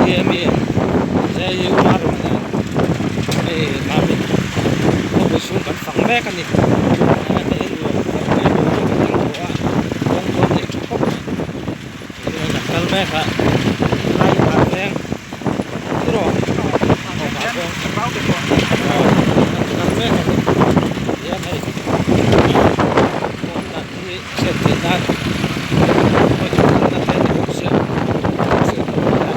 hi ami zai u Marun a hei Mamit khawpui chhung kan fang mek a ni heta en nuam khawp mai boruak a tling tawh a kawng pawh a nei tha khawp mai tichuan kan kal mek a helai hi hmar veng tiraw aw hmar veng aw kan kal mek a ni tihian hei kawng dan hi hriat theih nan hawi thutna te ni bawk sia hriat tur a ni a.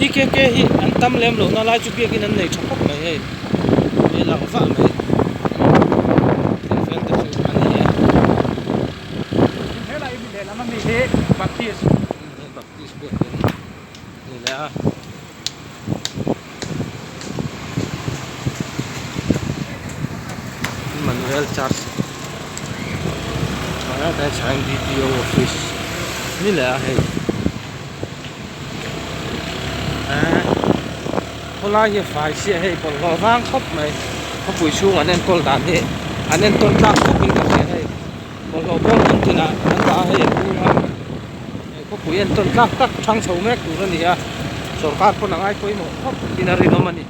EKK hi an tam lem loh na lai chu biakin an nei tha khawp mai hei hei lang vah mai thil fel te chu a ni e. Helai mi lehlam ami hi Baptist. Baptist biakin ni leh a. Emmanuel Church D_P_O office ni leh a hei eee khawlai hi a fai chiah hei bawlhhlawh vang khawp mai khawpui chhung an enkawl dan hi an entawn tlak khawp in ka hria hei bawlhhlawh bawm hmun tinah an dah a hei a bur a. Khawpui entawn tlak tak thang chho mek tur a ni a, sorkar pawn a ngai pawimawh khawp in a rinawm a ni.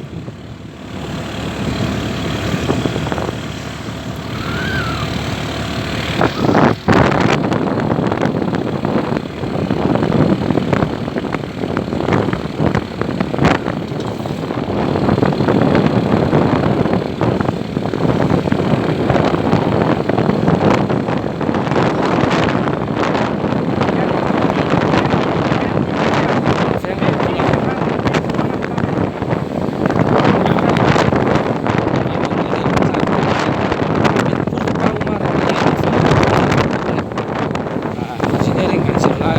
Engineering an zir lai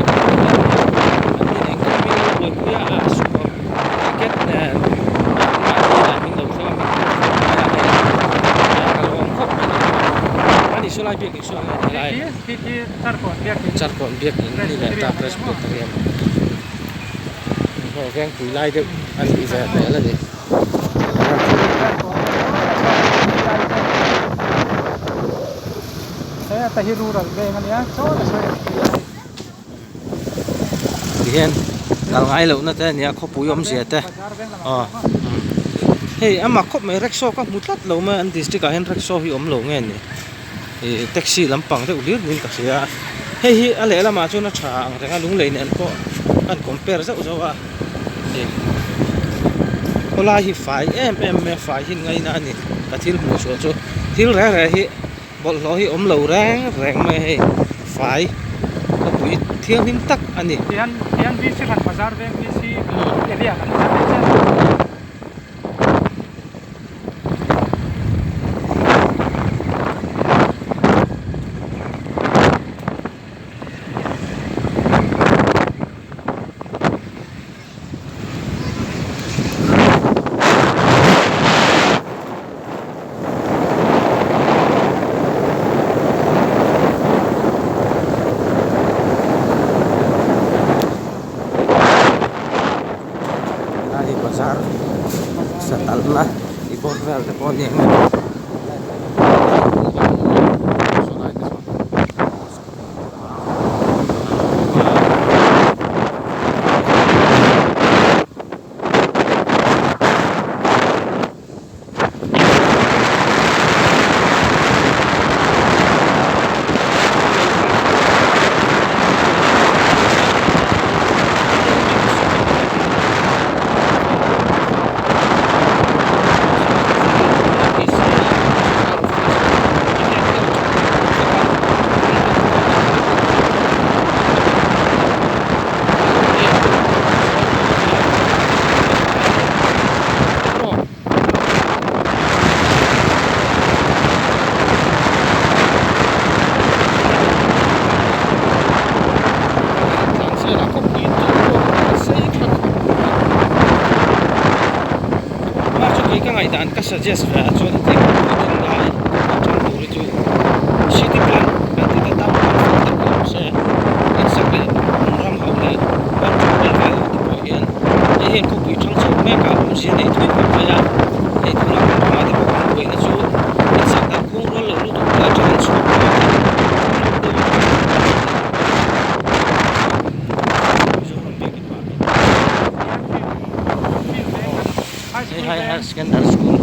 ticket nen ani saw lai biak in saw ang a ni lai charkawn biak in ani leh ta presbyterian hei vengpui lai deuh a nih ve hmel a ni. Tihian kal ngai lohna te a nia khawpui awmzia te aw hei a mak khawp mai rickshaw ka hmu tlat lo mai an district ah hian rickshaw hi awm lo nge ni ih taxi lampang deuh hlir niin ka hria a hei hi a lehlamah chuan a tha ang reng a lunglei nen pawh a in compare zauh zauh a ih khawlai hi fai em em mai a fai hi ngaina a ni ka thil hmuh chhuah chu thil reng reng hi. Bawlhhlawh hi awm lo reng reng mai a hei fai khawpui thianghlim tak a ni. Tihian tihian VC hran bazar veng VC area kan hmu thei chian a. Helai hi bazar satalhna tih bawr vel te pawh a ni ang e. ngaihdan ka suggest ve ah chuan heti khawpui thang lai a thang tur hi chu city plan kan ti ta tam tak fel tak hi awm se insak leh ram ho leh bank tha vel vel te pawh hian hei hian khawpui thang chho mek ah awmzia nei thui khawp mai a hei tunah kan ramah te pawh kan buaina chu insak dan khuang rual lo lutuk te atang an chhuak tawh a Mizoram biak Hei Higher Secondary School.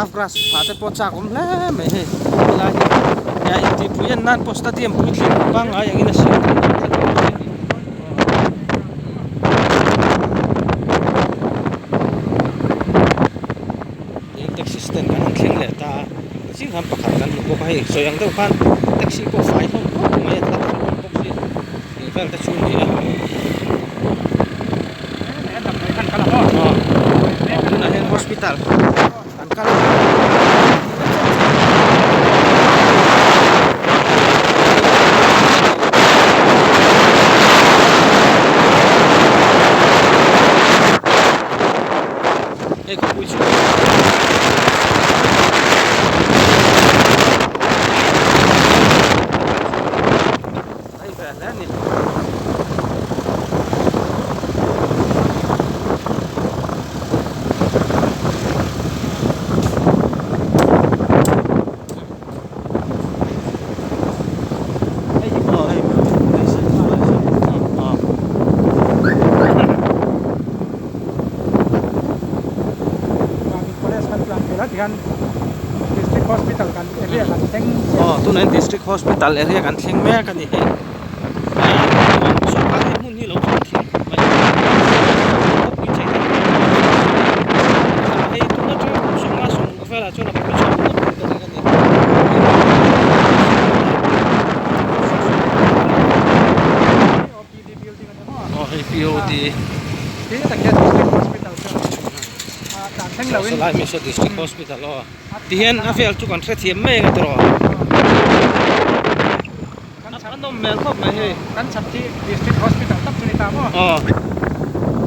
Tough grass phah te pawh chak awm hle mai hei helai hi nia intihpui en nan pawh stadium puitling pangngai angin a siam thei a ni. Tin taxi stand kan han thleng leh ta a zing khan pakhat kan hmu bawk a hei sawi ang deuh khan taxi pawh fai hlawm khawp mai a thla hlawm bawk si tih vel te chu a ni a aw tunah hian hospital an kal a. Hei khawpui chhung hei ve hle a ni. Aw tunah hian district hospital area kan thleng mek a ni hei sawrkar hi hmun hi lo thleng thin khawp mai khawpui chei tak hei tun atanga kum sawmnga sawm velah chuan a pui chho ngawt tur ka ring a ni. Aw hei POD Sawlai Mizo District Hospital aw tihian a vel chu kan hrethiam mai ang a tiraw a nawm hmel khawp mai hei kan chhak hi District Hospital tak chu ni ta maw aw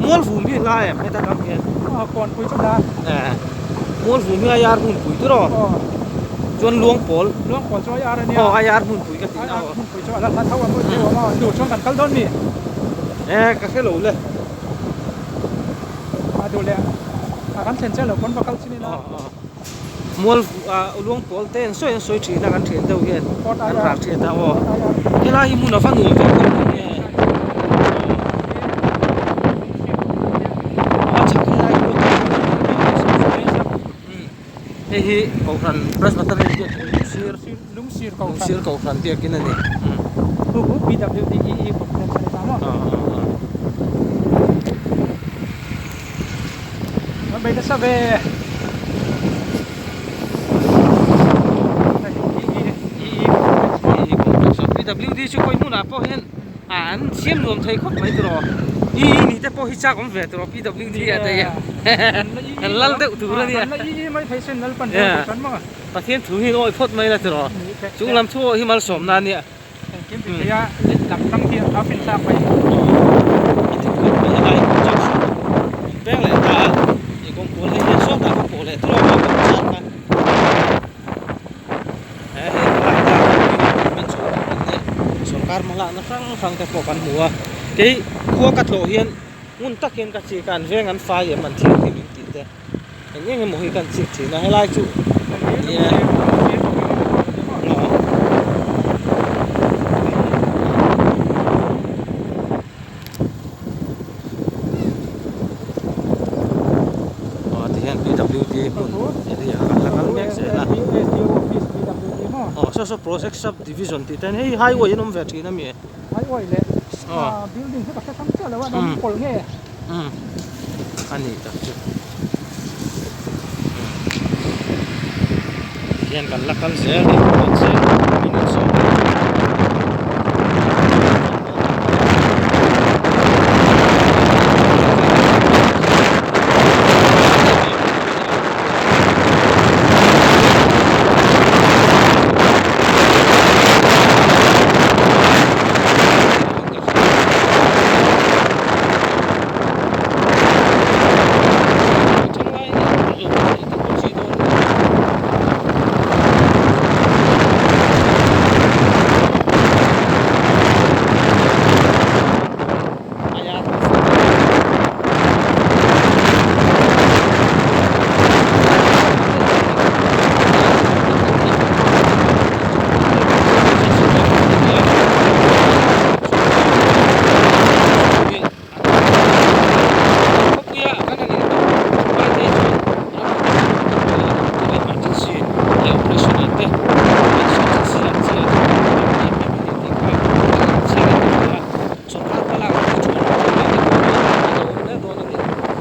Mualvum hi hlai em heta tang hian aw kawnpui chu hla Mualvum hi a ar hmunpui tiraw aw chuan Luangpawl Luangpawl chu a ar a nia aw a ar hmunpui ka tihna aw hmunpui chu a la hla tho a maw thei awm a duh chuan kan kal dawn mi e ka hre lo le a duh leh a kan thlen chiah lo pawn va kal chin ila Mual Luangpawl te an sawi an sawi thin a kan thian deuh hian an ral thiat a aw helai hi hmun a va nuam ve khawp mai nge a chhak helai hei hi kohhran Presbyterian biakin lungsir lungsir kohhran biakin a ni. PWD chu khawi hmunah pawh hian an siam nuam thei khawp mai tiraw i ni te pawh hi chak awm ve tiraw PWD ah te hian kan lal deuh tur a nia Pathian thu hi awi phawt mai la tiraw chung lam thu hi malsawmna a nia. Engkim ti thei a lam tang hi a fin thlak mai. I ti khawp mai helai junction in peng leh ta a i kawngpuan hei hian sawtah ka pawh leh tawk a kawng char kha he hei helai ta development chho tak an nia sorkar hmalakna hrang hrang te pawh kan hmu a kei khua ka tlawh hian ngun tak hian ka chik a an veng an fai em an thianghlim in tih te eng eng emaw hi kan chik thin a helai chu nia aw ti hian P W D hmun area kan la kal mek zel a. maw? Aw saw saw project sub division tih te hian hei highway an awm ve thin a mi? Highway leh building hi ka hre hrang chiah lo a, an awm pawlh nge? Umm a ni tak chu. Tihian kan la kal zel a ni mahse minute sawm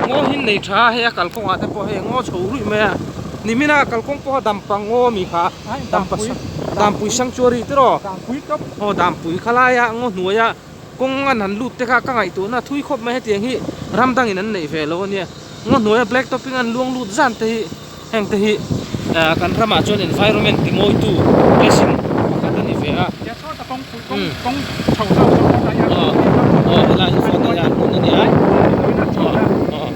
Ngaw hi nei tha a hei a kalkawng ah te pawh hei ngaw chho ruih mai a nimina kalkawng pawh a dampa ngaw ami kha dampa dampui sanctuary te rawh aw dampui khalai a ngaw hnuai a kawng an han lut te kha ka ngaihtuahna a thui khawp mai hetiang hi ram dangin an neih ve lo ania ngaw hnuaia black topping an luang lut zan te hi heng te hi ah kan ramah chuan environment ti mawitu blessing pakhat a ni ve a aw aw helai hi fort aia hmun a ni a aw aw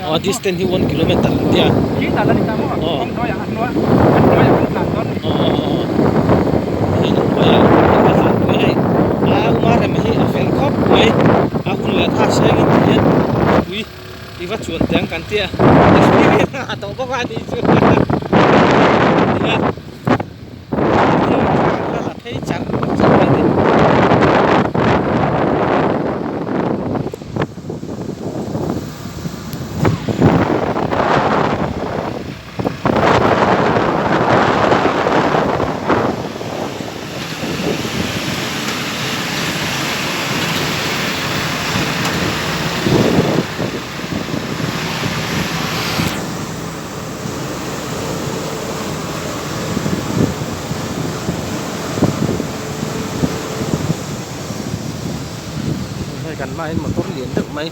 aw distance hi one kilometer an tia aw aw aw aw hei a hnuaiah kan la tlan pui hei a uma rem hi a fel khawp mai a hun leh tha sengin ti hian mipui i va chuan teng kan tia experience a ngah tawh bawk a ni chu nia la la phei char char mai ni. Hei kan hmaah hian motor lian deuh mai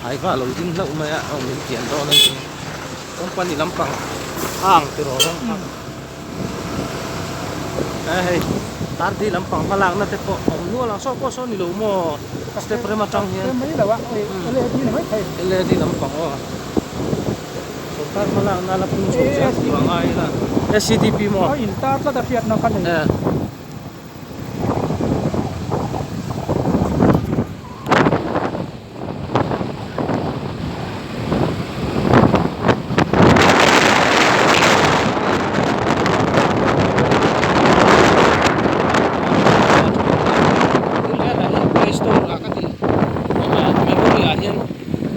haiva a lo ding hlauh mai a aw min kian dawn a ni. Company lampang a ang tiraw rawng kha e hei party lampang hmalakna te pawh a awm nual ang saw pawh saw ni lo maw step rem atang hian led lampang aw sorkar hmalakna la pung chho zel tur a ngai ila SCDP maw a intar tlat a hriatna kha nei.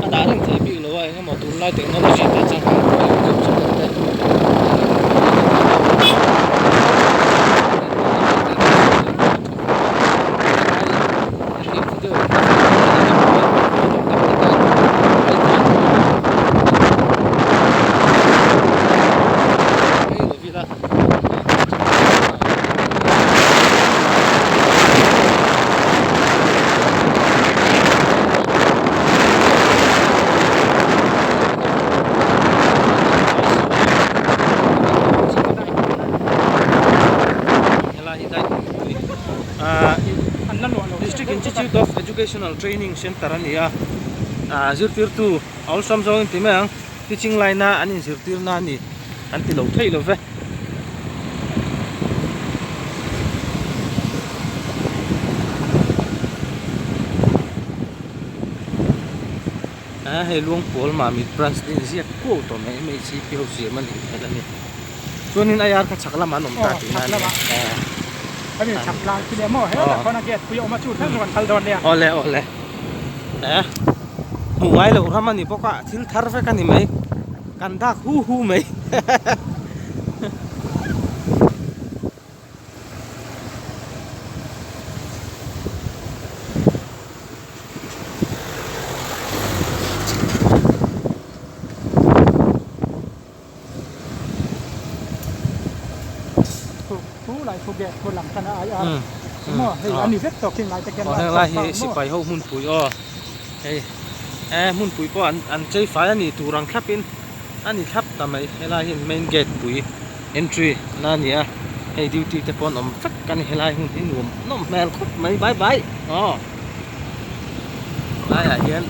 A dah reng theih bik lo a engemaw tunlai technology te changkang pawh a inzawm chho deuh te. District Institute of Educational Training Centre a ni a ah zirtirtu awlsam zawng in ti mai ang teaching line a an inzirtir na a ni an ti lo thei lo ve. Ah hei Luangpawl Mamit branch te inziak kuau tawh mai MHCP ho siam a nih hmel a ni. Chuanin IR kha chhak lamah an awm ta tihna a ni a. Ani chhak tlang khi leh maw helai khawn a gate pui a awm a chu thleng chu kan kal dawn nia. Awle awle eh hmuh ngai loh ram a ni bawk a thil thar vek a ni mai kan dak hu hu mai. Aw heng lai hi sipai ho hmunpui aw hei eh hmunpui pawh an an chei fai a nih tur ang thlap in a ni thlap ta mai helai hian main gate pui entry na a ni a hei duty te pawh an awm vek a ni helai hun hi nuam nawm hmel khawp mai bye bye aw helaiah hian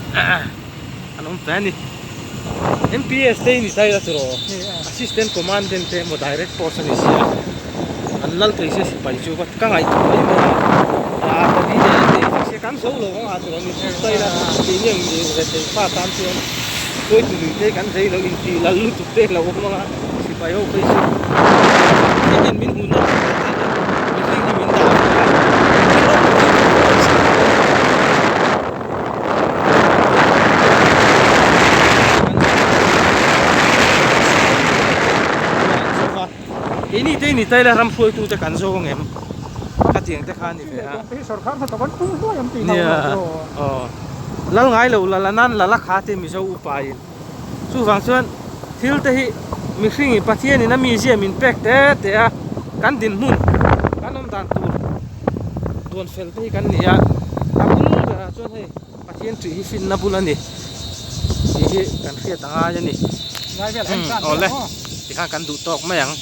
an awm ve a ni M_P_S te hi ni ta ila chu rawh assistant commandant te emaw direct post a ni si a an lal thei se sipai chu ka ka ngaihtuah mai mai a a pali leh an nei thei se kan zo lo ang a chu rawh ni chu ta ila keini ang mi rethei fa tan chuan hruaitu lui te kan zei lo intih lal lutuk te lo awm ang a sipai ho phei chu hei hian min hmuh nawk mihring hi min dah vek a. Keini te ni taila ram hruaitu te kan zawng em khatiang te kha a ni ve a nia aw lal ngai lo la la nan la la kha te mizo upa in chuvang chuan thil te hi mihring in Pathian in a mizia min pek te te a kan dinhmun kan awm dan tur duan fel te hi kan ni a a bul berah chuan hei Pathian tih hi finna bul a ni tih hi kan hriat a ngai a ni awle tikhan kan duh tawk mai ang.